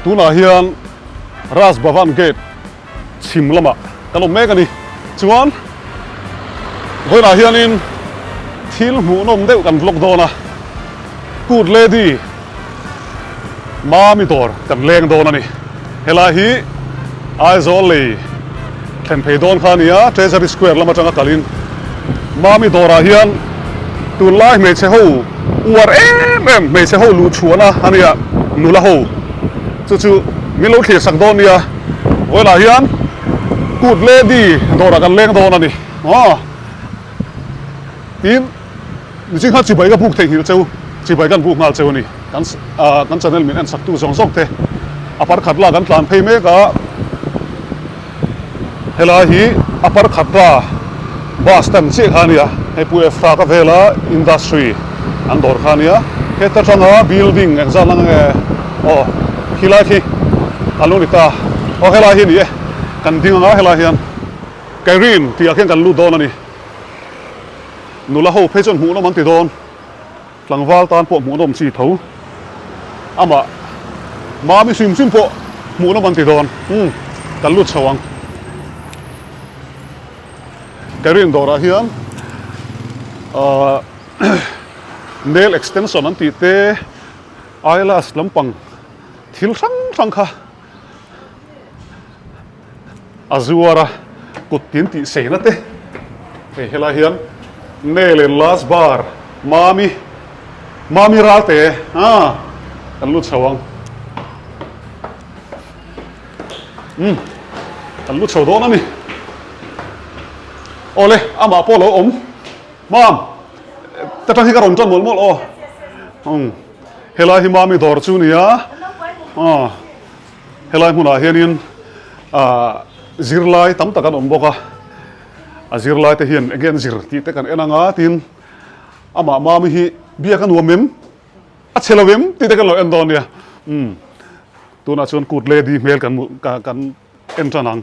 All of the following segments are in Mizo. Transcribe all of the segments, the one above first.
Tunah hian Raj Bhavan Gate chhim lamah kan awm mek a ni. Chuan vawiinah hianin thil hmuhnawm deuh kan vlog dawn a, Kut Lady Mami dawr kan leng dawn a ni. Helai hi Aizawl lei thlen phei dawn kha a ni a, Treasury Square lam atanga kalin Mami dawrah hian tunlai hmeichhe ho uar em em hmeichhe ho luh chhuahna a nia, nula ho chu chu min lo thlir sak dawn nia. Vawilah hian Kut Lady dawrah kan leng dawn a ni. Aw tin Niching khan chibai ka buk theihnghilh cheu, chibai kan buk nghal cheu a ni. Kan kan channel min en saktu zawng zawng te a par khat la kan tlan phei mek a, helai hi a par khat la bus stand chiah kha a nia, hei Pu Efra ka vela industry an dawr kha a nia, heta tanga building engzat lang nge aw khilai khi a lo ni ta, aw helai hi a ni e, kan ding anga helai hian Kairin tih ah khian kan lut dawn a ni. Nula ho phei chuan hmuhnawm an ti dawn, tlangval tan pawh hmuhnawm chi tho, amah Mami hrim hrim pawh hmuhnawm an ti dawn, umm kan lut chho ang. Karin dawrah hian ahh nail extension an tih te, eyelash lampang thil hrang hrang kha A zuar a, kut tin tih seina te hei helai hian Nail and Lash Bar Mami Mami Ralte a kan lut chho ang umm kan lut chho dawn a ni awle amah pawh lo awm Mam ta tang hi ka rawn tan mawlh mawlh aw umm helai hi Mami dawr chu nia aw. Helai hmunah hianin ah zirlai tam tak an awm bawk a, a zirlai te hian enge an zir tih te kan en anga tin amah Mami hi biak a nuam em a chhe lo em tih te kan lo en dawn nia umm tunah chuan kut lady hmel kan kan en tan ang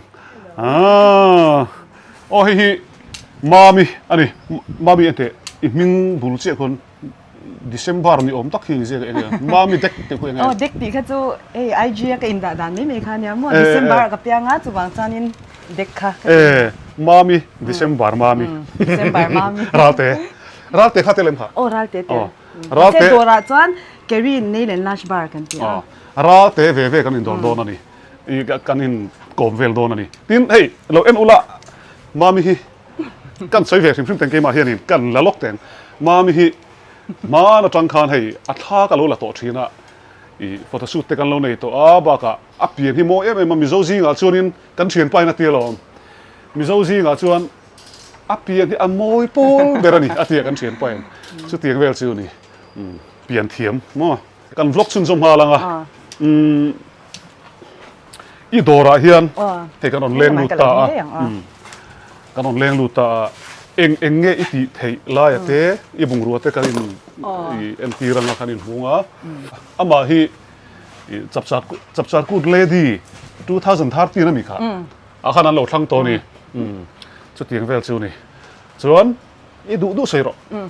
aaa aw hei hi Mami a ni Mami enteh i hming bul chiah khawn. December ni awm tak hi ziak eng nge Mami dek tih khu eng nge? Aw dek tih kha chu hei IG a ka indah dan mai mai kha ania maw December ah ka piang a chuvang chuanin dek kha ka ti. E Mami December Mami December Mami Ralte Ralte kha tel em kha? Aw Ralte tel Ralte dawrah chuan Carine Nail and Lash Bar kan ti a. Ralte ve ve kan indawr dawn a ni i kan in kawm vel dawn a ni tin hei lo en ula Mami hi Kan sawi ve hrim hrim teng keimah hianin kan la lawk teng. Mami hi hman atang khan hei a thla ka lo la tawh thin a, i photoshoot te kan lo nei tawh a, bakah a pian hi mawi em em a, Mizo zingah chuanin kan thianpa in a ti alawm. Mizo zingah chuan a pian hi a mawi pawl ber a ni a ti a kan thianpa in. Chutiang vel chu ni pian thiam maw. Kan vlog chhunzawm nghal ang a. Umm. I dawrah hian hei kan rawn leng lut ta a, kan rawn leng lut ta a, eng eng nge i tih theih laia te i bungrua te kan in i entir anga kan inhung a, amah hi Chapchar Chapchar Kut Lady 2013 a ni kha, ah khan an lo thlang tawh a ni, chutiang vel chu a ni. Chuan. I duh duh sawi rawh.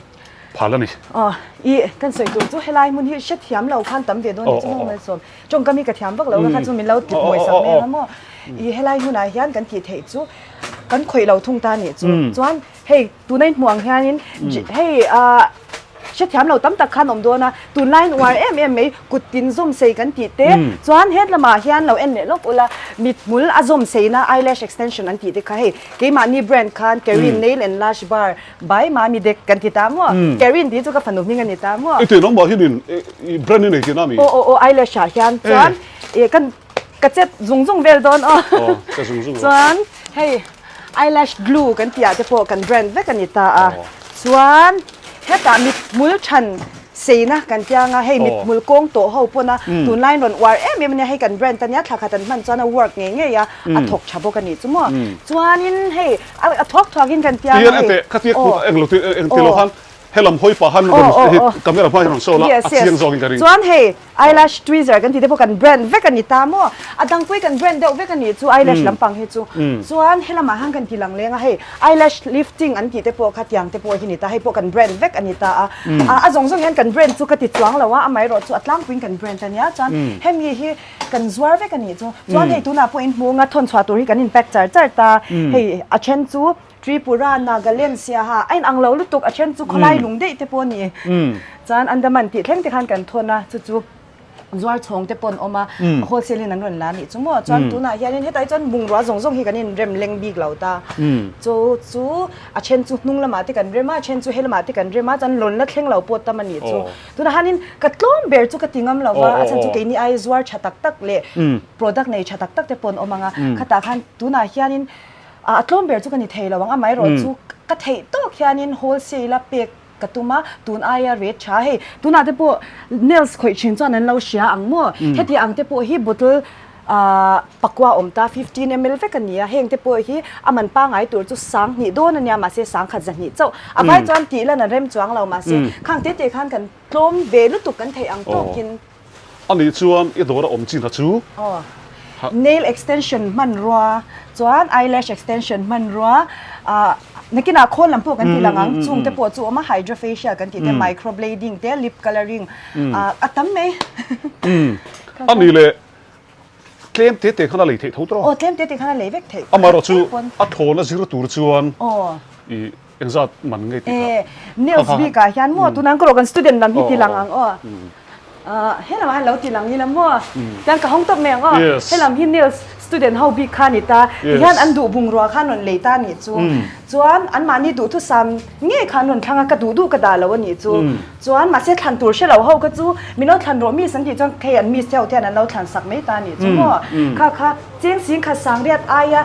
Phal a ni. Aw, i kan sawi tur chu helai hmun hi hrethiam lo khan tam ve dawn ni chu maw Malsawm. Tawngkam hi ka thiam vak lo kha chu min lo ti hmuai sak mai ang a maw. I helai hmunah hian kan tih theih chu kan khawih lo thung ta nih chu. Chuan hei tuna in hmuh ang hianin hei ah hrethiam lo tam tak khan awm dawn a, tunlaiin uar em em mai kut tin zawm sei kan tih te chuan het lamah hian lo en leh lawk ula mithmul a zawm seina eyelash extension an tih te kha hei Keimahni brand khan Carine Nail and Lash Bar by Mami Dek kan ti ta maw? Carine tih chu ka fanu hming a ni ta maw? I tih nangmah hian i brand i nei tihna mi? Aw aw aw eyelash ah hian chuan i kan ka chet zung zung vel dawn aw. Aw che zung zung rawh. Chuan hei eyelash glue kan tih ah te pawh kan brand vek a ni ta a. Chuan hetah mithmul than Seina kan tia anga hei mithmul kawng tawh ho pawn a tunlaiin rawn uar em em a nia hei kan brand a nia thla khat an hman chuan a work ngei ngei a a thawk tha bawk a nih chu maw chuanin hei a thuak thuak in kan tia anga hei Khatia kut englo ti engti lo khan. Helam hawi pah han rawn camera hma hian rawn show la a chiang zawk in ka ring. Chuan hei eyelash tweezer kan tih te pawh kan brand vek a ni ta maw? A dang pawh hi kan brand deuh vek a nih chu eyelash lampang hi chu. Chuan helamah han kan ti lang leng a hei eyelash lifting an tih te pawh kha tiang te pawh hi ni ta hei pawh kan brand vek a ni ta a. A zawng zawng hian kan brand chu ka ti chuang lo a amaherawh chu a tlangpuiin kan brand a nia. Chuan hemi hi kan zuar vek a nih chu. Chuan hei tunah pawh in hmu anga thawn chhuah tur hi kan in pack char char ta. Hei a then chu Tripura, Nagaland, Siaha a inang lo lutuk a then chu khawlai lung daih te pawh a ni. Chuan Andaman tih thleng te khan kan thawn a, chu chu zuar chhawng te pawh an awm a, wholesale in an rawn la a nih chu maw. Chuan tunah hianin hetah hi chuan bungrua zawng zawng hi kan inrem leng bik lo ta. Chu chu a then chu hnung lamah te kan rem a, a then chu he lamah te kan rem a, chuan lawn la thleng lo pawh tam a nih chu. Tunah hianin ka tlawm ber chu ka ti ngam lo va, a chhan chu keini ai zuar tha tak tak leh product nei tha tak tak te pawh an awm ang a, khatah khan tunah hianin A tlawm ber chu ka ni thei lo ang, amaherawh chu ka theih tawk hianin wholesale a pek ka tum a, tun aia rate tha hei tunah te pawh nails khawih thin chuan an lo hria ang maw, heti ang te pawh hi bottle pakua awm ta 15 ml vek a ni a, heng te pawh hi a man pangai tur chu 2000 dawn a nia mahse 10,000 zahnih chauh a vai chuan tih lan an rem chuang lo mahse khang te te khan kan tlawm ve lutuk kan theih ang tawkin. A nih chuan i dawr a awm chin a chu. Aw. Nail extension hmanrua chuan eyelash extension hmanrua ah nakinah khawl lam pawh kan ti lang ang chung te pawh chu a awm a hydrofacial kan tih te microblading te lip colouring ah a tam mai. A nih leh tlem te te khan a lei theih tho tawh. Aw tlem te te khan a lei vek theih. Amaherawh chu a thawn a zir tur chuan i Engzat man ngei tih kha. E, nails bik ah hian maw tunah ka rawh kan student lam hi ti lang ang aw. He lamah hian lo ti lang ila maw. Tiang ka hawng tawp mai ang aw. He lam hi nails student ho bik kha a ni ta. Tihian an duh bungrua kha an rawn lei ta a nih chu. Chuan anmahni duhthusam ngei kha an rawn thlang a, ka duh duh ka dah lo a nih chu. Chuan mahse thlan tur hre lo ho kha chu min lo thlan rawh miss an tih chuan hei an miss te ho te hian an lo thlan sak mai ta a nih chu maw. Kha kha cheng singkhat sangriat aia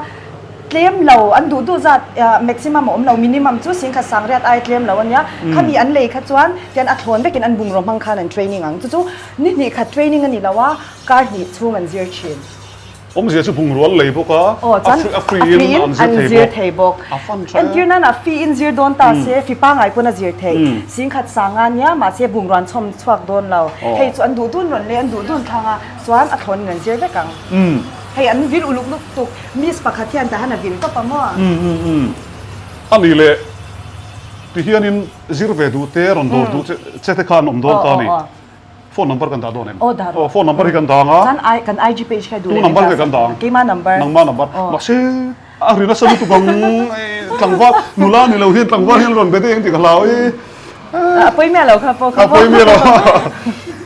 tlem lo an duh duh zat maximum a awm lo minimum chu singkhat sangriat aia tlem lo a nia. Khami an lei kha chuan tian a thlawn vekin an bungraw hmang khan an training ang. Chu chu ni hnih khat training a ni lo a, kar hnih chhung an zir thin. Awmzia chu bungrua an lei bawk a, a free in an zir thei bawk. Entir nana fee in zir dawn ta se, fee pangai pawn a zir thei. Singkhat sang a nia, mahse bungrua an chhawm chhuak dawn lo. Hei chu an duh dun rawn lei, an duh dun thlang a, chuan a thlawn in an zir vek ang. Hei an vil uluk lutuk, miss pakhat hian tah hian a vil tawp a maw? A nih leh tihianin zir ve duh te, rawn dawr duh che te kha an awm dawn ta a ni. Phone number kan dah dawn em? Aw dah rawh. Aw phone number hi kan dah ang a. Chuan I kan IG page kha duh leh Tu number nge kan dah ang? Keima number. Nangma number. Aw. Mahse a ri nasa lutuk ang tlangval nula ni lo hian tlangval hian rawn be daih ang tih ka hlau i. A pawi miah lo kha pawh kha pawh. A pawi miah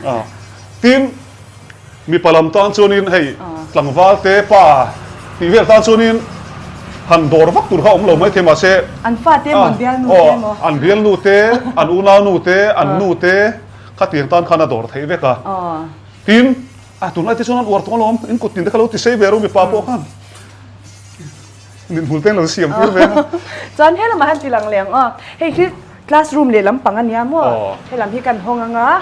lo. Tin Mipa lam tan chuanin hei tlangval te pa tih vel tan chuanin han dawr vak tur kha awm lo maithei mahse An fa te emaw an bialnu te emaw. An bialnu te, an unaunu te, an nu te khatiang tan khan a dawr theih vek a. Tin, a tunlai te chuan an uar tawh alawm, in kut tin te kha lo ti sei ve ru mipa pawh khan min hmul te an lo siam tir ve a. Chuan he lamah hian ti lang leh ang aw, hei hi classroom leh lampang a nia maw, helam hi kan hawng ang a.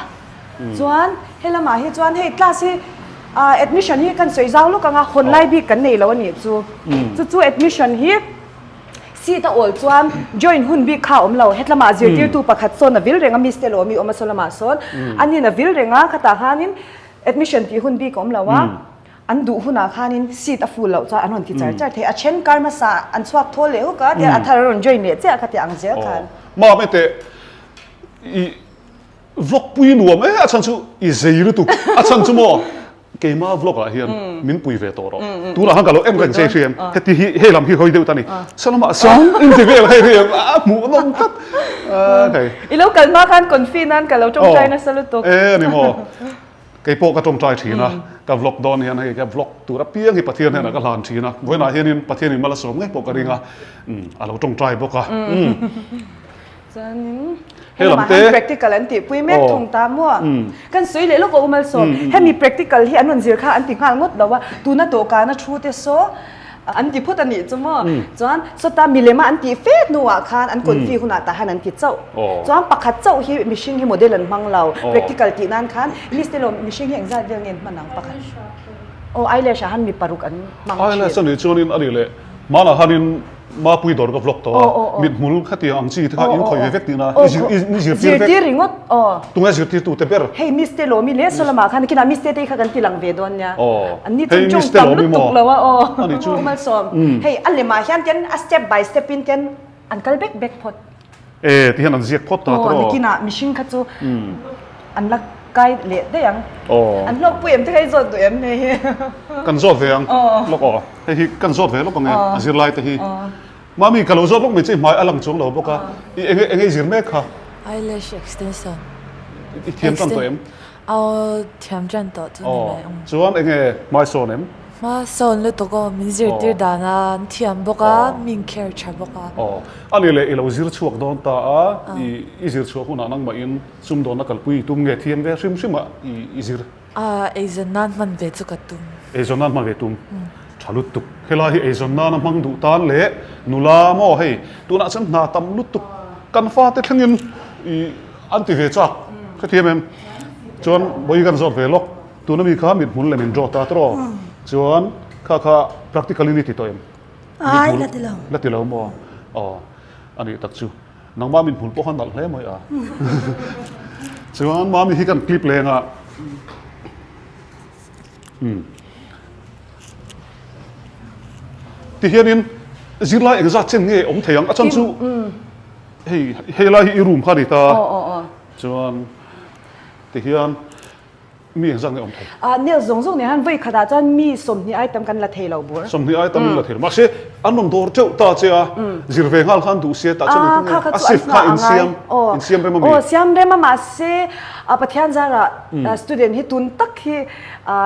Chuan he lamah hi chuan hei class hi ah admission hi kan sawi zau lawk ang a, hawn lai bik kan nei lo a nih chu. Chu chu admission hi seat a awl chuan join hun bik kha a awm lo. Hetlamah zirtirtu pakhat sawn a vil reng a, Miss te lawmi awm a saw lamah sawn anin a vil reng a, khatah khanin admission tih hun bik a awm lo a. An duh hunah khanin seat a full loh chuan an rawn ti char char thei. A then kar hmasa an chhuak thawl leh huk a, tian a thar a rawn join leh chiah kha ti ang zel khan. Ma'am ete i Vlog pui nuam e, a chhan chu i zei lutuk, a chhan chu maw keima vlog ah hian min pui ve tawh rawh, tunah khan ka lo en reng che hri em, heti hi hei lam hi hawi deuh ta ni, salamah sang in ti vel hei hri em, a hmuh nawm tlat hei. I lo kal hma khan confi nan ka lo tawngtai nasa lutuk. E ani maw, kei pawh ka tawngtai thin a, ka vlog dawn hian hei ka vlog tur apiang hi Pathian hnenah ka hlan thin a, vawiinah hianin Pathianin mal a sawm ngei pawh ka ring a, a lo tawngtai bawk a. Chuanin helamah hian practical an tihpui mek thung ta maw? Kan sawi leh lawk a Umalsawm, hemi practical hi an rawn zir kha an ti nghal ngawt lo a, tuna dawhkana thu te saw an ti phawt a nih chu maw? Chuan sawta milema an tih fe hnuah khan an confi hunah tah hian an ti chauh. Chuan pakhat chauh hi mihring hi model an hmang lo, practical tih nan khan miss te lo mihring hi engzat vel nge an hman ang pakhat? Aw eyelash ah khan mi paruk an hmang thin. Eyelash a nih chuanin a nih leh hmanah khanin. Mapui dawr ka vlog tawh a, mithmul khatiang ang chi te kha in khawih ve vek tihna, i zirtir vek. Zirtir ringawt aw. Tunge zirtirtu te ber? Hei Miss te Lawmi leh saw lamah khan kinah Miss te te kha kan ti lang ve dawn nia. An ni chu tawng tam lutuk lo a aw. Malsawm. Hei a lemah hian ten a step by step in ten an kal bek bek phawt. E ti hian an ziak phawt ta tawh. Aw nakinah mihring kha chu an la kai leh daih ang. An hlawkpui em te kha i zawt duh em hei hi. Kan zawt ve ang lawk aw. Hei hi kan zawt ve lawk ang e a zirlai te hi. Mami ka lo zawt lawk mai che i hmai a lang chuang lo bawk a. I enge enge i zir mek kha? Eyelash extension. I thiam tan tawh em? Aw thiam tan tawh chu ni mai. Chuan enge hmai sawn em? Hma sawn lutuk aw, min zirtir dan a, an thiam bawk a, min care tha bawk a. Aw, a ni leh i lo zir chhuak dawn ta a, i i zir chhuah hunah nangmahin sumdawnna kalpui i tum nge thiam ve hrim hrim a i i zir? A, eizawn nan hman ve chu ka tum. Eizawn nan hman ve tum? Tha lutuk. Helai hi eizawn nana hmang duh tan leh nula maw hei tunah chuan hna tam lutuk kan fate thlengin i an ti ve chak hrethiam em? Chuan vawi kan zawt ve lawk. Tuna mi kha mithmul lem in draw ta tawh chuan kha kha practically ni ti tawh em? Ai la ti lo. La ti lo maw? Aw a nih tak chu. Nangmah mithmul pawh kha nalh hle mai a. Chuan mami hi kan clip leng a. Um. Ti hianin zirlai engzat chen nge awm thei ang? A chhan chu hei hei lai hi i room kha a ni ta. Chuan ti hian Mi engzat nge awm thei? Ah, nail zawng zawng nen han vawi khatah chuan mi 20 ai tam kan la thei lo bur. 20 ai tam in la thei lo. Mahse, an rawn dawr teuh ta che a, zir ve nghal khan duh sia tah chuan engtin nge? A shift kha in siam, in siam rem a mi? Aw, siam rem a mahse, Pathian zarah student hi tun tak hi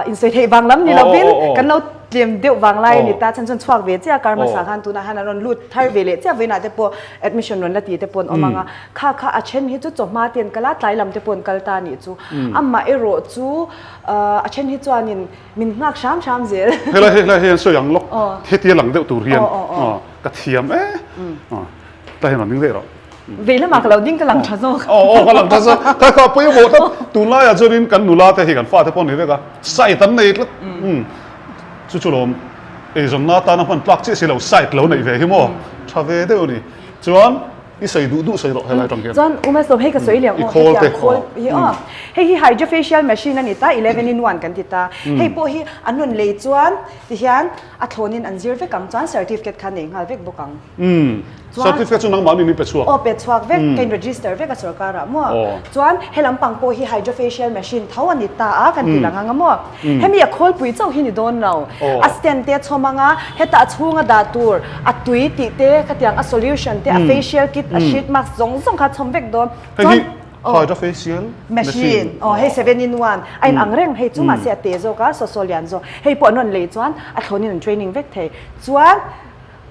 insawi theih vang lam ni lovin kan lo tlem deuh vang lai a ni ta. Chhan chuan chhuak ve chiah kar hmasa khan tunah hian an rawn lut thar ve leh chiah vawiinah te pawh admission rawn la ti te pawh an awm ang a. Kha kha a then hi chu chawhma te an kal a, tlai lam te pawh an kal ta a nih chu. Amah erawh chu a then hi chuanin min nghak hram hram zel. Helai helai hian sawi ang lawk, hetia lang deuh tur hian ka thiam e. Tlai hian rawn ding daih rawh. Vei lamah ka lo ding ka lang tha zawk. Aw aw ka lang tha zawk. Kha kha pawimawh tlat. Tunlaiah chuanin kan nula te hi kan fate pawh an ni vek a, site an nei tlat. Chu chu lawm eizawnna atana hman tlak chiah si lo site lo neih ve hi maw tha ve deuh a ni. Chuan I sawi duh duh sawi rawh helai tang hian. Chuan U Malsawm hei ka sawi leh ang aw hetiang khawl hi aw. Hei hi hydra facial machine a ni ta 11 in 1 kan ti ta. Hei pawh hi an rawn lei chuan ti hian a thlawn in an zir vek ang chuan certificate kha nei nghal vek bawk ang. Certificate chu nangmah nin i pe chhuak. Aw pe chhuak vek ka in register vek a sorkar ah maw. Chuan he lampang pawh hi hydra facial machine tho a ni ta a kan ti lang ang a maw. Hemi a khawlpui chauh hi ni dawn lo. A stand te a chhawm ang a, hetah a chhunga dah tur, a tui tih te, khatiang a solution te, a facial kit, a sheet mask zawng zawng kha a chhawm vek dawn. Hei hi Hydra facial machine. Aw hei 7 in 1 a in ang reng hei chu mahse a te zawk a, saw saw lian zawk. Hei pawh an rawn lei chuan a thlawnin an training vek thei. Chuan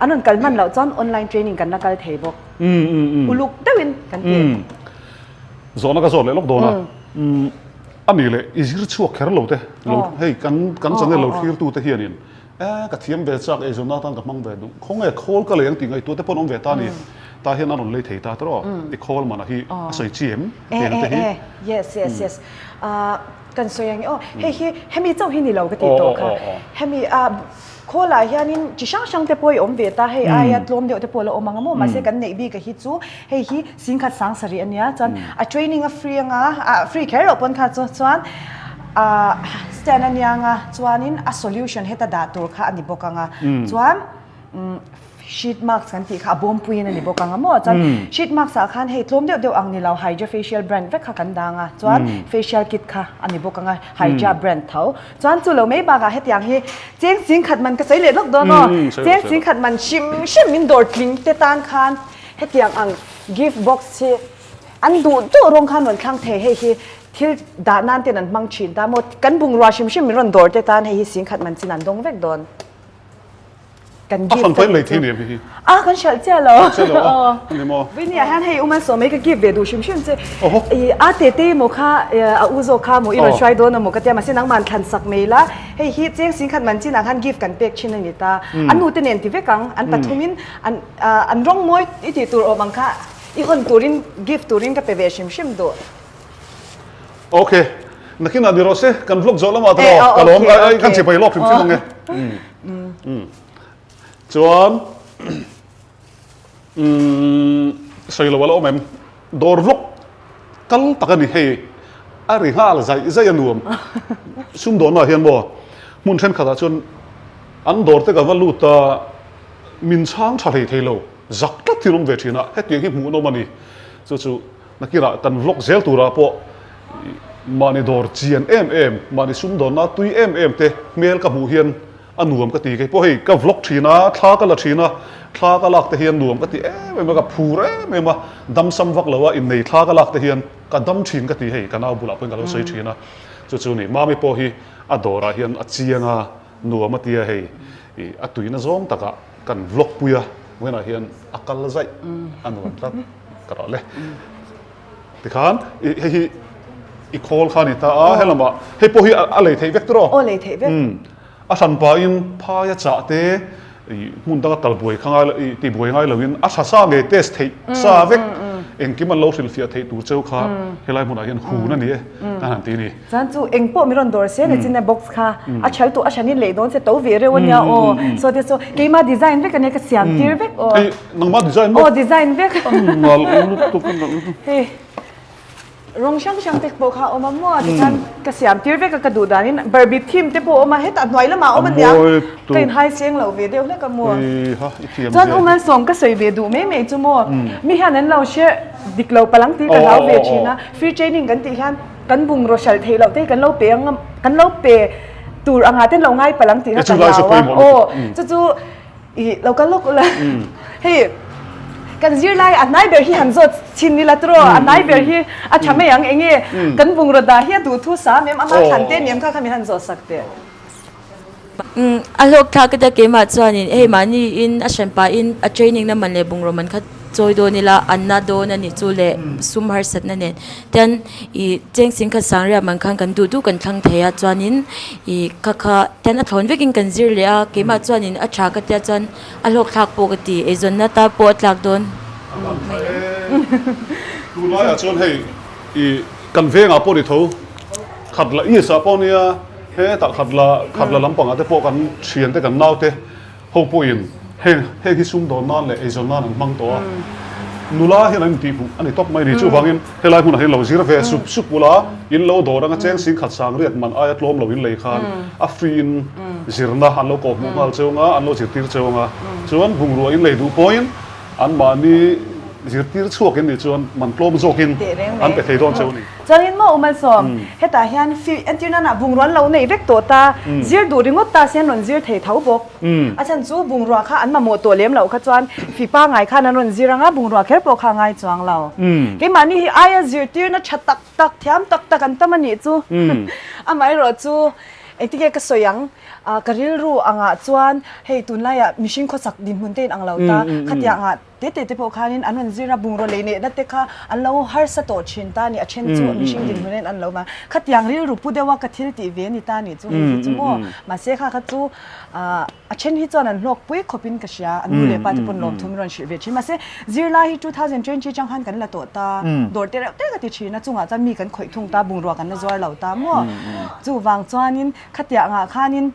an rawn kal hman loh chuan online training kan la kal thei bawk. Uluk deuhin kan ti. Zawhna ka zawt leh lawk dawn a. A ni leh i zir chhuak kher lo te lo hei kan kan channel lo thlir tu te hianin e ka thiam ve chak eizawnna atan ka hmang ve duh khawnge khawl ka lei ang tih ngaihtuah te pawh an awm ve ta a ni tah hian a rawn lei thei ta tawh i khawl mana hi a sawi chi em hetiang te hi yes yes yes kan sawi ang e aw hei hi hemi chauh hi ni lo ka tih tawh kha hemi a Khawlah hianin chi hrang hrang te pawh i awm ve ta, hei aia tlawm deuh te pawh a la awm ang a maw, mahse kan neih bik a hi chu hei hi singkhat sang sarih a nia, chuan a training a free anga, ah free kher loh pawn kha chu chuan ah stand a nia anga chuanin a solution heta dah tur kha a ni bawk ang a, chuan sheet mask kan tih kha a bawmpuiin a ni bawk ang a maw, chuan sheet mask ah khan hei tlawm deuh deuh ang ni lo Hydra facial brand vek kha kan dang a, chuan facial kit kha a ni bawk ang a Hydra brand tho. Chuan chu lo mai bakah hetiang hi cheng ching khat man ka sawi leh lawk dawn aw. Cheng ching khat man hrim hrim min dawr tling te tan khan hetiang ang gift box hi an duh duh rawng khan rawn thlang thei hei hi thil dah nan ten an hmang thin ta maw kan bungrua hrim hrim min rawn dawr te tan hei hi singkhat man chin an dawng vek dawn. Kan gift. A fan pahin lei thei ni em hi? A kan hralh chiah lo. Hralh chiah lo a. Ani maw? Vini ah hian hei Uman Sawmei ka gift ve duh hrim hrim che. Oho. I a te te maw kha a u zawk kha maw i rawn hruai dawn a maw ka tia mahse nangmah an thlan sak mai la. Hei hi cheng sing khat man chinah khan gift kan pek thin a ni ta. A nu te nen ti vek ang an pathumin an an rawng mawi i tih tur awm ang kha i hawn turin gift turin ka pe ve hrim hrim duh. Ok. Nakinah ni rawh se kan vlog zawh lamah te ka lawm kan chibai lawk hrim hrim ang e. Chuan. Umm sawi lo a la awm em? Dawr vlog kal tak a ni hei a ri nghal zaih zaih a nuam. Sumdawnnaah hian maw hmun thenkhatah chuan an dawr te ka va lut a, min chhang tha hlei thei lo, zak tlat hi an awm ve thin a, hetiang hi hmuhnawm a ni. Chu chu nakirah kan vlog zel turah pawh mahni dawr chian em em, mahni sumdawnna tui em em te hmel ka hmuh hian A nuam ka ti, kei pawh hei ka vlog thin a, thla ka la thin a, thla ka lak te hian nuam ka ti em em a, ka phur em em a, dam sam vak lo a, innei thla ka lak te hian ka dam thin ka ti hei ka nau bulah pawhin ka lo sawi thin a, chu chu ni Mami pawh hi a dawrah hian a chiang a, nuam a tia hei ih a tuina zawng takah kan vlog pui a, vawiinah hian a kal zaih a nuam tlat ka rawh le. Tikhan i hei hi i khawl kha a ni ta a, helamah hei pawh hi a lei theih vek tiraw? Aw lei theih vek. A hran pahin phaia chah te hmun danga kal buai kha ngai lo ti buai ngai loin a tha sa ngei test theih sa vek engkim an lo hrilhfiah theih tur cheu kha helai hmunah hian hun a ni e kan han ti a ni. Chuan chu eng pawh mi rawn dawr se ni chin e box kha a chhel tu a hranin lei dawn se to ve reuh a nia aw saw te chu keima design vek a nia ka siam tir vek aw. Hei nangmah design maw? Aw design vek. A nalh lutuk a nalh lutuk. Hei. Rawng hrang hrang te pawh kha a awm a maw tikhan ka siam tir vek a ka duh danin Barbie theme te pawh a awm a hetah hnuai lamah a awm a nia ka inhai seng lo ve deuh hlek a maw chuan u Malsawm ka sawi ve duh mai mai chu maw mi hian an lo hre dik lo palang tih ka hlau ve thin a free training kan tih hian kan bungraw hralh theih loh te hi kan lo pe ang kan lo pe tur angah te an lo ngai palang tih kha ka hlau a aw chu chu I lo kal lawk ula. Hei kan zirlai a hnai ber hi han zawt chhin ila tiraw a hnai ber hi a tha mai ang enge kan bungraw dah hi a duh thu sa mem ama thlan te ni em kha kha min han zawt sak teh. A hlawk thlak ka tia keimah chuanin hei mahni in a hran pahin a training na man leh bungraw man kha chawi dawn ila an na dawn a nih chu leh sum harsatna nen tian ih cheng sing khat sang riah man khan kan duh duh kan thlang thei a chuanin ih kha kha tian a thlawn vekin kan zir leh a keimah chuanin a tha ka tia chuan a hlawk thlak pawh ka ti eizawnna ta pawh a tlak dawn mai ang. Tunlaiah chuan hei ih kan vengah pawh ni tho khat la east ah pawh nia hetah khat la khat la lampangah te pawh kan thiante kan naute Ho pawhin heng heng hi sumdawn nan leh eizawn nan an hmang tawh a, nula hian an intihhmuh a ni tawp mai ni. Chuvangin helai hmunah hian lo zir ve sup sup ula, in lo dawr anga cheng sing khat sang riat man aia tlawm lo in lei khan a free in zirna an lo kawhhmuh nghal cheu anga, an lo zirtir cheu anga. Chuan bungrua in lei duh pawhin anmahni zirtir chhuak in nih chuan man tlawm zawkin an pe thei dawn cheu a ni. Chuanin maw Umalsawm, hetah hian fi entir nana bungrua an lo nei vek tawh ta, zir duh ringawt ta se an rawn zir thei tho bawk. A chhan chu bungrua kha an mamawh tawh lem loh kha chuan fi pangai khan an rawn zir anga bungrua kher pawh kha a ngai chuang lo. Keimahni hi aia zirtirna tha tak tak, thiam tak tak an tam a nih chu. Amaherawh chu engtinge ka sawi ang, ka rilru angah chuan hei tunlaiah mihring khawsak dinhmun te in ang lo ta, khatiangah Tete te pawh khanin an rawn zir a, bungraw lei nehna te kha an lo harsa tawh thin ta a ni, a then chu mihring dinhmun en an lo vang. Khatiang rilru pu deuha ka thil tih ve a ni ta a nih chu hei hi chu maw. Mahse kha kha chu a then hi chuan an hlawk pui khawpin ka hria, an nu leh pa te pawn lawmthu min rawn hrilh ve thin. Mahse zirlai hi 2020 atang khan kan la tawh ta, dawr te reuh te ka ti thin a, chungah chuan mi kan khawih thung ta, bungrua kan la zuar lo ta maw. Chuvang chuanin khatiangah khanin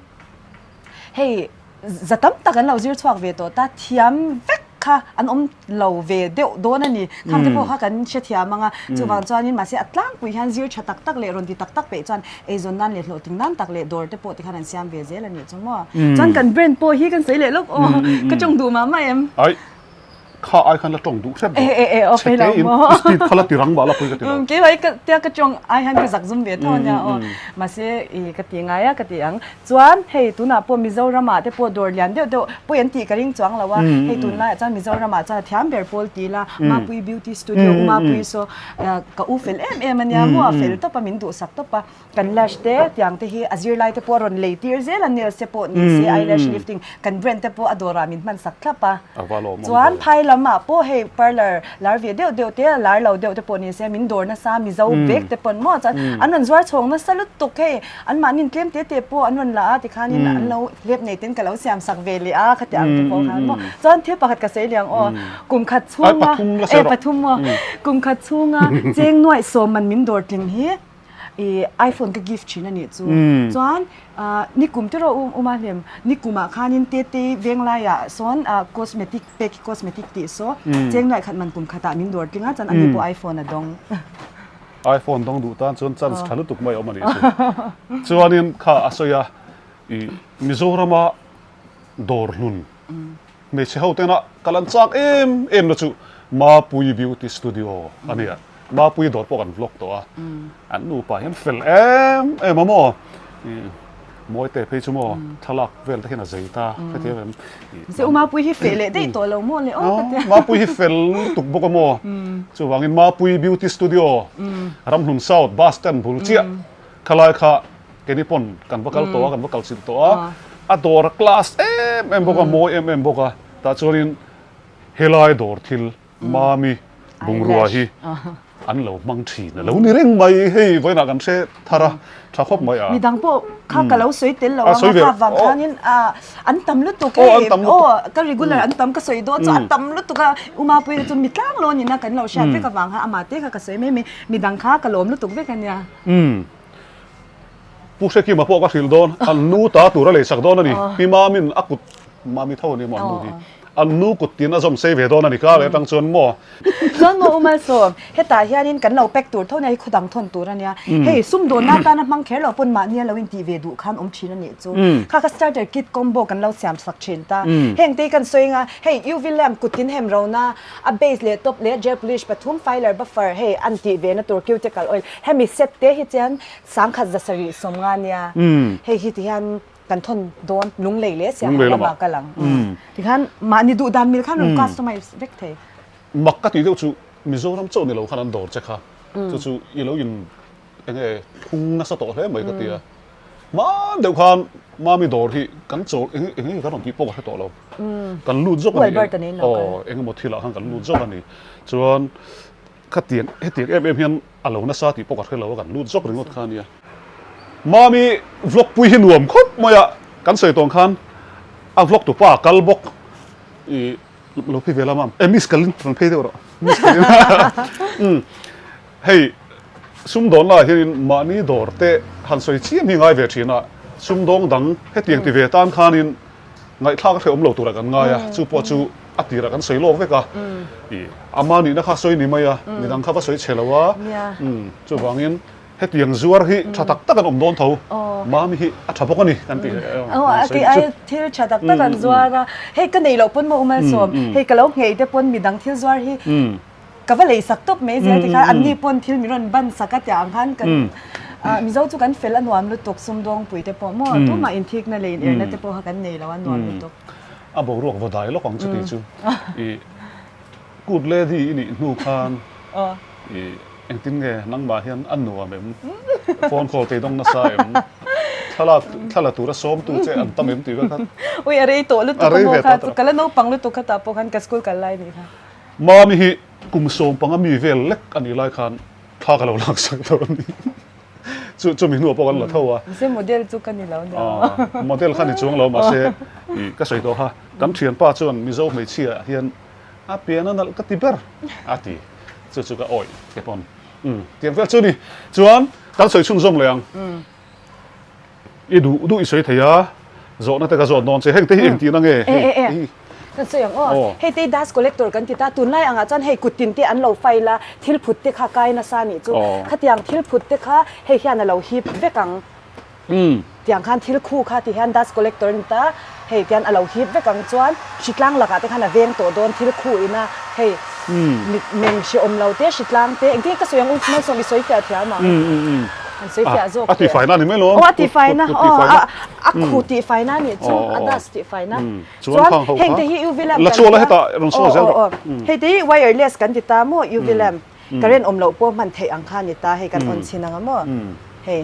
hei Za tam tak an lo zir chhuak ve tawh ta, thiam vek kha an awm lo ve deuh dawn a ni. Khang te pawh kha kan hrethiam ang a, chuvang chuanin mahse a tlangpui hian zir tha tak tak leh rawn ti tak tak peih chuan eizawn nan leh hlawhtling nan tak leh dawr te pawh tikhan an siam ve zel a nih chu maw. Chuan kan brand pawh hi kan sawi leh lawk aw, ka tawng duh mah mah em? Aih, kha ai khan la tawng duh hrep rawh. Chhe te in i speed kha la ti rang mah la pui ka ti lo. Keimah hi tia ka tawng ai hian ka zak zum ve tho a nia aw. Mahse i ka ti ngai a ka ti ang. Chuan hei tunah pawh Mizoramah te pawh dawr lian deuh deuh pawi an tih ka ring chuang lo a, hei tunlaiah chuan Mizoramah chuan a thiam ber pawl ti ila Mapui Beauty Studio u Mapui saw ka u fel em em a nia maw a fel tawp a min duhsak tawp a, kan lash te tiang te hi a zirlai te pawh a rawn lei tir zel a nails te pawh ni se eyelash lifting kan brand te pawh a dawrah min hman sak thlap a, chuan phai lamah pawh hei parlour lar ve deuh deuh te lar lo deuh te pawh ni se min dawr nasa Mizo vek te pawn maw chuan an rawn zuar chhawng nasa lutuk hei. An mahni tlem te te pawh an rawn la a tikhanin an lo hlep nei ten ka lo siam sak ve leh a khati ang te pawh khan maw. Chuan thil pakhat ka sawi liang aw kum khat chhunga e pathum maw kum khat chhunga cheng nuaih sawm man min dawr tling hi. I iPhone ka gift thin a nih chu. Chuan nikum te rawh u uma hlim nikumah khanin Tetei venglaiah sawn cosmetic pek hi cosmetic tih saw cheng nuaih khat man kum khatah min dawr tling a chuan ani pawh iPhone a dawng. iPhone dawng duh tan chuan chance tha lutuk mai a awm a nih chu. Chuanin kha a sawi a i Mizorama dawr hlun Hmeichhe ho tena ka lan chak em em na chu Mapuii Beauty Studio a nia. Mapuii dawr pawh kan vlog tawh a. An nupa hian fel em em a maw. Mawite phei chu maw thlalak vel te hian a zei ta hrethiam em. Se u Mapuii hi feh leh daih tawh lo maw le aw ka tia. Mapuii hi fel lutuk bawk a maw. Chuvangin Mapuii Beauty Studio Ramhlun South Bus Stand bul chiah Khalai kha keini pawn kan va kal tawh a, kan va kal chilh tawh a, a dawr a class em em bawk a, mawi em em bawk a, tah chuanin helai dawr thil Mami bungrua hi an lo hmang thin a lo ni reng mai, hei vawiinah kan hre thar a, tha khawp mai a. Midang pawh kha ka lo sawi tel lo ang a, kha vang khanin an tam lutuk hei, aw ka regular an tam ka sawi dawn chu a tam lutuk a, U Mapuii te chu mi tlang lo a nihna kan lo hriat vek avang kha amah te kha ka sawi mai mai, midang kha ka lawm lutuk vek a nia. Umm. Pu Hrekima pawh ka hrilh dawn, an nu ta tur a lei sak dawn a ni. Pi Mamin a kut, Mami tho a ni maw an nu hi? An nu kut tin a zawm sei ve dawn a ni kar leh atang chuan maw? Chuan maw U Malsawm, hetah hianin kan lo pack tur tho nia, hei khawdang thawn tur a nia. Hei sumdawnna atana hmang kher lo pawn mahni a lo intih ve duh khan awm thin a nih chu. Kha kha starter kit combo kan lo siam sak thin ta. Heng te hi kan sawi anga, hei UV lamp kut tin hem rona, A base leh top leh gel polish pathum filer buffer hei an tih ve na tur cuticle oil hemi set te hi chuan sangkhat zasarih sawmnga nia hei hi ti hian kan thawn dawn lunglei leh siaha lamah kal ang ti khan mahni duh dan mil khan rawn customize vek thei. Mak ka tih deuh chu Mizoram chauh ni lo khan an dawr che kha chu chu i lo in Enge phung nasa tawh hle mai ka ti a. Hma deuh khan Mami dawr hi kan chawl eng enge kan rawn tih pawh ka hre tawh lo. Kan lut zawk a ni. Aw eng emaw thilah khan kan lut zawk a ni. Chuan khatiang hetiang em em hian a lo nasa tih pawh ka hre lo a kan lut zawk ringawt kha a nia. Mami vlog pui hi nuam khawp mai a, kan sawi tawng khan a vlog tupa a kal bawk i lo phei ve la mam. E miss kalin rawn phei deuh rawh. Miss kalin. Hei, sumdawn laiah hianin mahni dawr te han sawi chiam hi ngai ve thin a, sumdawng dang hetiang ti ve tan khanin ngaihthlak a hrehawm lo turah kan ngai a, chu pawh chu a tirah kan sawi lawk vek a, ih ama nihna kha sawi ni mai a, midang kha va sawi chhe lo a, chuvangin hetiang zuar hi tha tak tak an awm dawn tho, mami hi a tha bawk a ni kan tih sawi chu. Thil tha tak tak an zuar a, hei ka neih loh pawn maw Umalsawm, hei ka lo nghei te pawn midang thil zuar hi Ka va lei sak tawp mai zel tikhan an ni pawn thil min rawn ban sak a tiah ang khan kan Mizo chu kan fel a nuam lutuk sumdawngpui te pawh maw tumah inthikna leh inerna te pawh kha kan nei lo a nuam lutuk. A boruak va dai lawk ang chuti chu i kut lady i nih hnu khan i engtin nge nangmah hian a nuam em phone call te dawng nasa em thlalak thla la tura sawmtu che an tam em tih vel kha. Ui a rei tawh lutuk a maw kha chu ka la naupang lutuk kha tah pawh khan ka school kal lai nih kha. Mami hi kum sawmpanga mi vel lek a nih lai khan thla ka lo lak sak tawh a ni. Chu chumi hnuah pawh kan la tho a. Mahse model chu ka ni lo nia. Aw model kha ni chuang lo mahse ih ka sawi tawh kha kan thianpa chuan Mizo hmeichhia hian a pian a nalh ka ti ber a ti. Chu chu ka awih te pawn. Umm tiang vel chu ni. Chuan kan sawi chhunzawm leh ang. I duh duh i sawi thei a, zawhna te ka zawt dawn che, heng te hi engtihna nge hei te hi? Kan sawi ang aw, hei te hi dust collector kan ti ta, tunlai angah chuan hei kut tin te an lo file a, thil phut te kha kai nasa anih chu, khatiang thil phut te kha hei hian a lo hip vek ang, tiang khan thil khu kha ti hian dust collector a ni ta, hei tian a lo hip vek ang chuan hritlang lakah te khan a veng tawh dawn thil khu ina hei mit meng hrehawm lo te hritlang te engtin nge ka sawi ang u Malsawm i sawi fiah thiam ang an sawi fiah zawk a tihfaina a ni mai lo aw a tihfaina aw a khu tihfaina a nih chu a dust tihfaina chuan heng te hi UV lamp la chuala hetah rawn sawi zel rawh hei te hi wireless kan ti ta maw UV lamp current awm loh pawh hman theih ang kha a ni ta hei kan on chhin ang a maw hei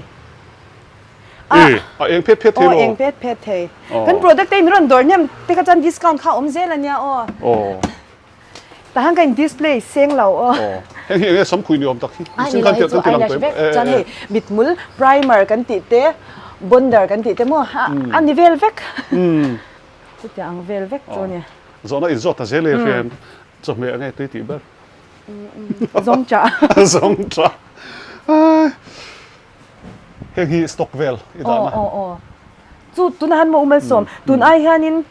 A a eng phet phet thei lo. Aw eng phet phet thei. Kan product te min rawn dawr hnem te kha chuan discount kha awm zel a nia aw. Aw. Tah hian ka in display seng lo aw. Aw. Heng hi eng nge samkhui ni awm tak hi. A ni lo hei chu eyelash vek. Chuan hei mithmul primer kan tih te bonder kan tih te maw a ni vel vek. Chutiang ang vel vek chu a ni. Zawhna in zawt ta zel e hrian chawhmeh enge tui tih ber. Zawngchah. Zawngchah. Heng hi stock vel i dah na. Aw aw aw. Chu tunah hian maw Umalsawm, tun ai hianin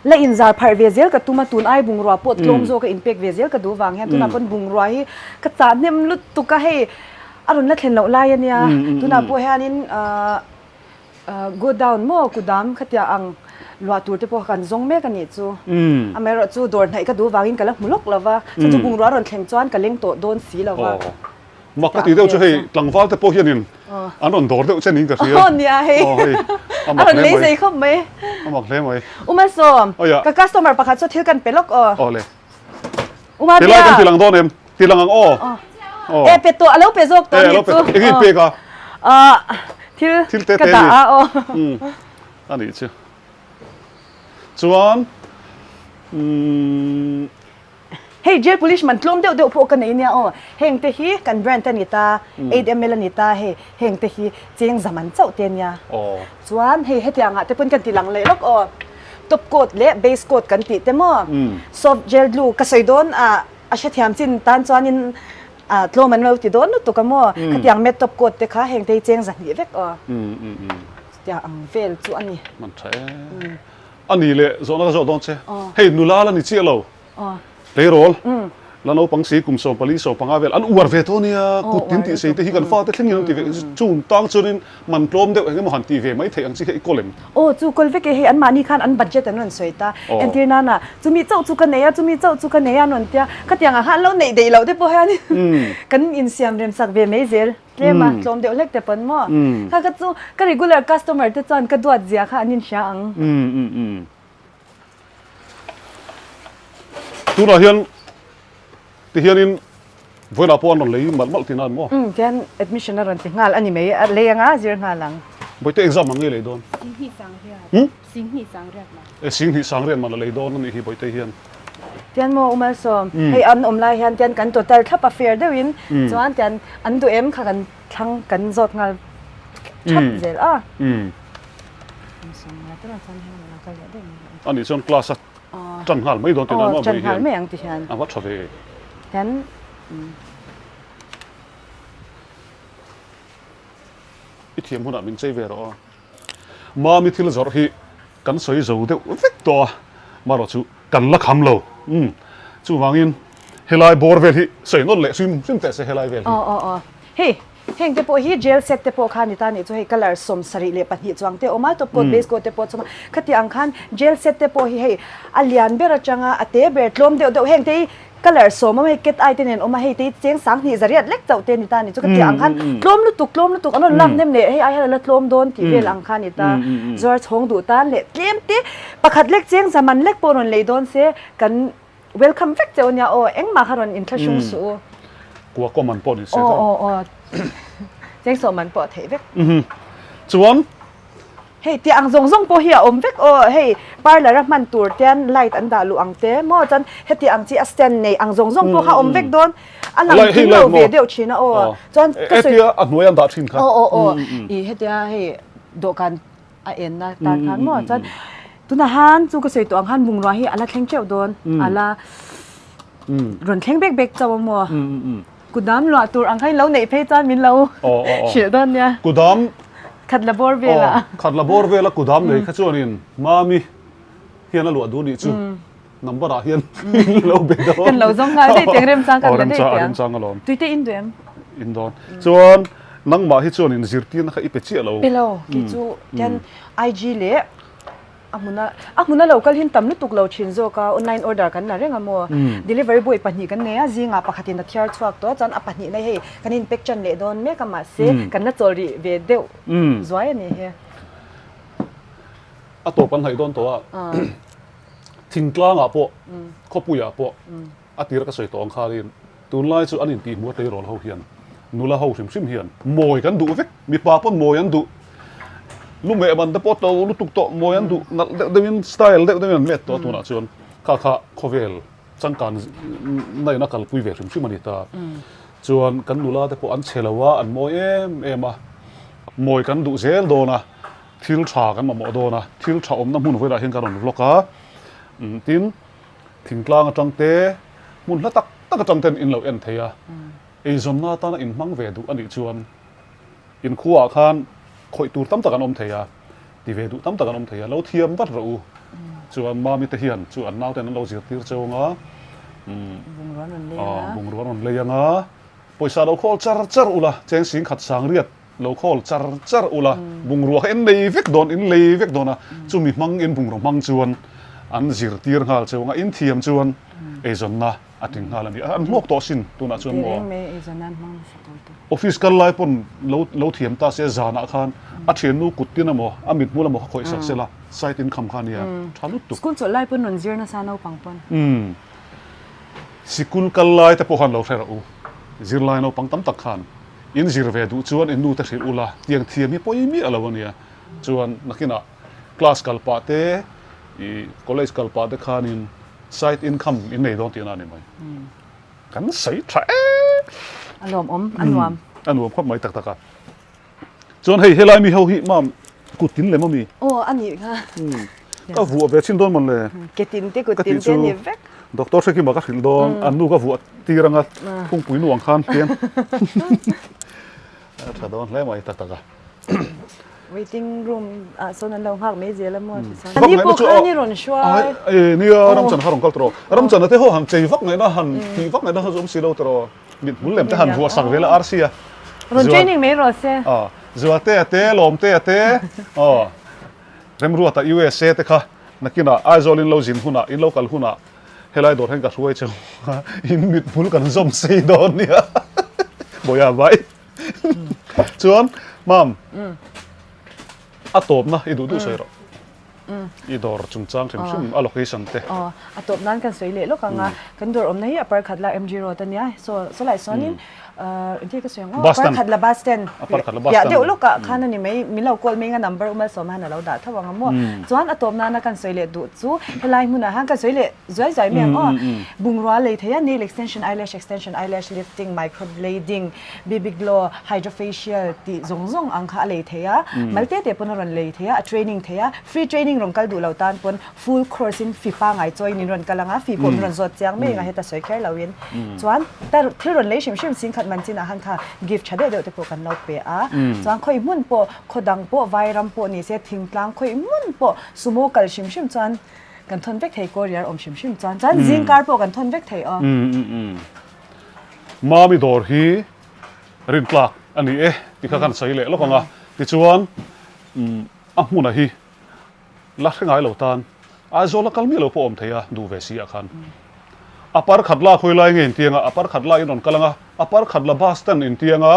la inzar pharh ve zel ka tum a, tun ai bungrua pawh tlawm zawk a inpek ve zel ka duh vang hian tunah pawn bungrua hi ka chah hnem lutuk a, hei a rawn la thlen loh lai a nia, tunah pawh hianin ahh go down maw kudam khatia ang luah tur te pawh kan zawng mek a nih chu. Amaherawh chu dawr hnaih ka duh vangin ka la hmu lawk lo va, chu chu bungrua rawn thleng chuan ka leng tawh dawn si lo va. Mak ka ti deuh chu hei tlangval te pawh hianin an rawn dawr deuh che niin ka hria. Aw nia hei. Aw hei a mak hle mai. A rawn lei zei khawp mai. A mak hle mai. Uma sawm. Ka customer pakhat chu thil kan pe lawk aw. Aw le. Uma bia. Helai kan ti lang dawn em? Ti lang ang aw. Aw. E pe tawh a lo pe zawk tawh ni chu. Eng nge pek a? Ah thil thil te ka dah a aw. A nih chu. Chuan umm Hei gel polish man tlawm deuh deuh pawh ka nei nia aw. Heng te hi kan brand a ni ta, 8ml a ni ta hei heng te hi cheng za man chauh te nia. Chuan hei hetiang ah te pawn kan ti lang leh lawk aw. Top coat leh base coat kan tih te maw. Soft gel glue ka sawi dawn a a hrethiam chin tan chuanin a tlawm an lo ti dawn lutuk a maw. Khatiang matte top coat te kha heng te hi cheng zahnih vek aw. Chutiang ang vel chu a ni. Man tha e. A ni leh zawhna ka zawh dawn che. Hei nula la ni chiah lo. Tleirawl, la naupang si kum 14 15 vel an uar ve tawh ania, kut tin tih sei te hi kan fate thlengin an ti ve, chung tang chuanin man tlawm deuh eng emaw han tih ve mai theih ang chi kha i kawl em? Aw chu kawl vek e, hei anmahni khan an budget an rawn sawi ta, entir nana chumi chauh chu ka nei a, chumi chauh chu ka nei a an rawn tia, khatiang ah khan an lo neih daih loh te pawh hian kan insiam rem sak ve mai zel, tlem a tlawm deuh hlek te pawn maw, kha kha chu ka regular customer te chuan ka duat zia kha an inhria ang. Tunah hian tihianin vawilah pawh an rawn lei malh malh tihna an maw? Umm tihian admission a rawn ti nghal a ni mai, a lei anga zir nghal ang. Bawihte exam ang nge lei dawn? Singhnih sang riat. Umm? Singhnih sang riat man. E singhnih sang riat man a lei dawn a nih hi Bawihte hian. Tihian maw Umalsawm, hei an awm lai hian tihian kan total thlap a fair deuhin chuan tihian an duh em kha kan thlang kan zawt nghal thap zel a. A nih chuan class a tan nghal mai dawn tihna maw tan nghal mai ang ti hian a va tha ve hian i thiam hunah min chei ve rawh a mami thil zawrh hi kan sawi zo deuh vek tawh a marawh chu kan la kham lo umm chuvangin helai bawr vel hi sawi nawn leh hrim hrim teh se helai vel hi aw aw aw hei Heng te pawh hi gel set te pawh kha a ni ta nih chu hei colour 72 chuang te a awm a, top coat base coat te pawh chhawm a, khati ang khan gel set te pawh hi hei a lian ber atanga a te ber tlawm deuh deuh heng te hi colour sawm awm a hei cat eye te nen awm a hei te hi cheng 20 zariat lek chauh te a ni ta nih chu khati ang khan tlawm lutuk tlawm lutuk an rawn lak hnem leh hei ai hian a la tlawm dawn tih vel ang kha a ni ta, zuar chhawng duh tan leh tlem te pakhat lek cheng zaman lek pawh rawn lei dawn se kan Welcome vek che u nia aw, engmah kha rawn inthlahrung suh u. Kua kaw man pawh ni se Aw aw aw, chengsawh man pawh a theih vek. Chuan. Hei tih ang zawng zawng pawh hi a awm vek aw, hei parlour a hman tur ten light an dah luh ang te maw chuan heti ang chi a stand nei ang zawng zawng pawh kha a awm vek dawn, a lang kim lo ve deuh thin a aw, chuan ka sawi. Hetia a hnuai an dah thin kha. Aw aw aw, ih hetia hei dawhkan. a enna tan khan maw chuan tunah han chu ka sawi tawh ang khan bungrua hi a la thleng teuh dawn a la rawn thleng bek bek chauh a maw kudam luah tur ang kha in lo neih phei chuan min lo hrilh dawn nia kudam khat la bawr vela khat la bawr vela kudam nei kha chuanin mami hian a luah duh nih chu number ah hian lo be dawn kan lo zawng nghal daih tiang remchang kan la daih tiang remchang alawm tuite in duh em in dawn chuan nangmah hi chuan in zirtirna kha i pe chiah lo pe lo kei chu tian IG leh a hmuna a hmuna lo kal hin tam lutuk lo thin zawk a online order kan la reng a maw delivery boy pahnih kan nei a zingah pakhatin a thiar chhuak tawh a chuan a pahnih na hei kan in pack tan leh dawn mek a mahse kan la chawl rih ve deuh zuai a ni hi a tawp an hnaih dawn tawh a Thingtlangah pawh, khawpuiah pawh a tir ka sawi tawh ang khanin tunlai chu an intihhmuh a tleirawl ho hian nula ho hrim hrim hian mawi kan duh vek, mipa pawn mawi an duh, lumeh man te pawh to lutuk tawh mawi an duh nalh deuh deuhin style deuh deuhin an met tawh a tunah chuan kha kha khawvel changkan na in a kalpui ve hrim hrim a ni ta. Chuan kan nula te pawh an chhe lo a, an mawi em em a, mawi kan duh zel dawn a. Thil tha kan mamawh dawn a, thil tha awmna hmun vawilah hian kan rawn vlog a, tin thingtlang atang te hmun hla tak tak atang ten in lo en thei a, eizawnna atana inhmang ve duh a nih chuan. In khuaah khan khawih tur tam tak an awm thei a, ti ve duh tam tak an awm thei a, lo thiam vat rawh u. Chuan Mami te hian chu an nauten an lo zirtir cheu ang a, Bungrua an rawn lei ang a. Bungrua an rawn lei ang a, pawisa lo khawl char char ula, cheng sing khat sang riat lo khawl char char ula, bungrua kha in lei vek dawn, in lei vek dawn a, chumi hmang in bungraw hmang chuan an zirtir nghal cheu ang a, in thiam chuan eizawnna a tling nghal a ni. An hlawk tawh sin tunah chuan maw? Tireng mai eizawn hmang nasa tur te. Office kal lai pawn lo lo thiam ta se zanah khan a thiannu kut tin emaw a mithmul emaw kha khawih sak sela site income kha ania tha lutuk. School chawlh lai pawn rawn zir nasa naupang pawn. Umm sikul kal lai te pawh khan lo hre rawh u. Zirlai naupang tam tak khan in zir ve duh chuan in nu te hrilh ula tiang thiam hi pawi miah lo ania. Chuan nakinah class kal pah te ih college kal pah te khanin Side income in nei dawn tihna a ni mai. Kan sawi tha em. A nuam awm, a nuam. A nuam khawp mai tak tak a. Chuan hei helai mi ho hi mam kut tin lem a mi? Aw a nih kha. Ka vuah ve chin dawn mawn le. Ke tin te kut tin te a ni vek. Doctor Hrekima ka hrilh dawn, an nu ka vuah tir anga phungpui nu ang khan tiang. A tha dawn hle mai tak tak a. Waiting room ah sawn an lo nghak mai zel a maw ti chuan. Ani pawh khan i rawn hruai. E nia Ramchan kha rawn kal tawh rawh. Ramchan a te ho han chei vak ngaihna han tih vak ngaihna kha chu awm si lo tawh rawh. Mit hmul lem te han vuah sak vel a RC a. Rawn training mai rawh se. Aw Zualte a te Lawmte a te aw Remruata USA te kha nakinah Aizawl in lo zin hunah in lo kal hunah helai dawr hian ka hruai cheu a in mit hmul kan zawm sei dawn nia. Bawiha vai. Chuan mam a tawpna i duh duh sawi rawh. I dawr chungchang hrim hrim a location te. Aw a tawp nan kan sawi leh lawk ang a kan dawr awmna hi a par khat la MG road a nia saw sawlai sawnin engtin ka sawi ang aw a par khat la bus stand piah deuh lawkah khan a ni mai min lo call mai anga number u Malsawma hian a lo dah tho ang a maw chuan a tawp nana kan sawi leh duh chu helai hmunah hian kan sawi leh Zuai zuai mai ang aw. Bungrua lei thei a, nail extension, eyelash extension, eyelash lifting, microblading, BB glow, hydrofacial tih zawng zawng ang kha a lei thei a. Mal te te pawn a rawn lei thei a, a training thei a. Free training rawn kal duh lo tan pawn full course in fee pangai chawiin in rawn kal ang a, fee pawh min rawn zawt chiang mai ang a, heta sawi kher lo in. Chuan ta thil rawn lei hrim hrim singkhat man chinah khan kha gift tha deuh deuh te pawh kan lo pe a. Chuan khawi hmun pawh, khaw dang pawh, vairam pawh ni se, thingtlang khawi hmun pawh sumo kal hrim hrim chuan Kan thawn vek thei courier awm hrim hrim chuan chuan zing kar pawh kan thawn vek thei aw. Mami dawr hi rintlak a ni e ti kha kan sawi leh lawk ang a, tichuan a hmuna hi la hre ngai lo tan Aizawl a kal miah lo pawh awm thei a duh ve si ah khan a par khat la khawi lai nge intiang a, a par khat la in rawn kal ang a, a par khat la bus stand intiang a,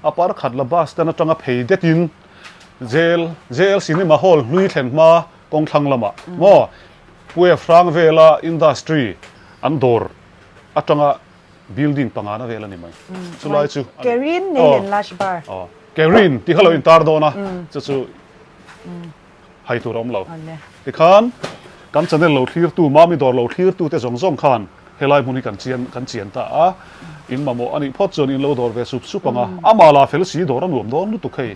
a par khat la bus stand atanga phei det in JL JL cinema hall hlui thlen hma Kawng thlang lamah maw Puef hrang vela industry an dawr atanga building pangana vel a ni mai. Chulai chu a ni. Kerin Nail and Lash Bar. Aw Kerin tih kha lo intar dawn a, chu chu hai tur a awm lo. Tikhan kan channel lo thlirtu, Mami dawr lo thlirtu te zawng zawng khan helai hmun hi kan chian kan chian ta a, in mamawh a nih phawt chuan in lo dawr ve sup sup ang a, amah lah fel si dawr a nuam dawn lutuk hei.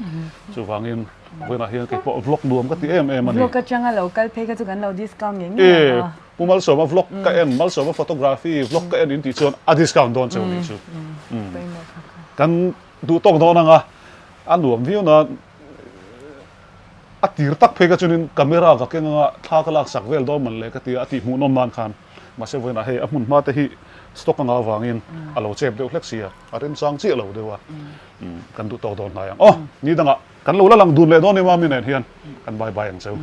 Chuvangin Vawiinah hian kei pawh vlog nuam ka ti em em a ni. Vlog atanga lo kal phei kha chu kan lo discount ngei ngei ang a. Pu Malsawma vlog ka en, Malsawma photography vlog ka en in tih chuan a discount dawn cheu nih chu. Kan duh tawk dawn ang a, a nuam viau na a tir tak phei kha chuanin camera ka keng anga thla ka lak sak vel dawn man le ka ti a, a tih hmuhnawm nan khan. Mahse vawiinah hei a hmun hma te hi stock anga avangin a lo chep deuh hlek sia, a remchang chiah lo deuh a, kan duh tawk dawn hnai ang. Aw, ni dangah. Kan lo la lang dun leh dawn emaw mi nen hian kan bye bye ang cheu.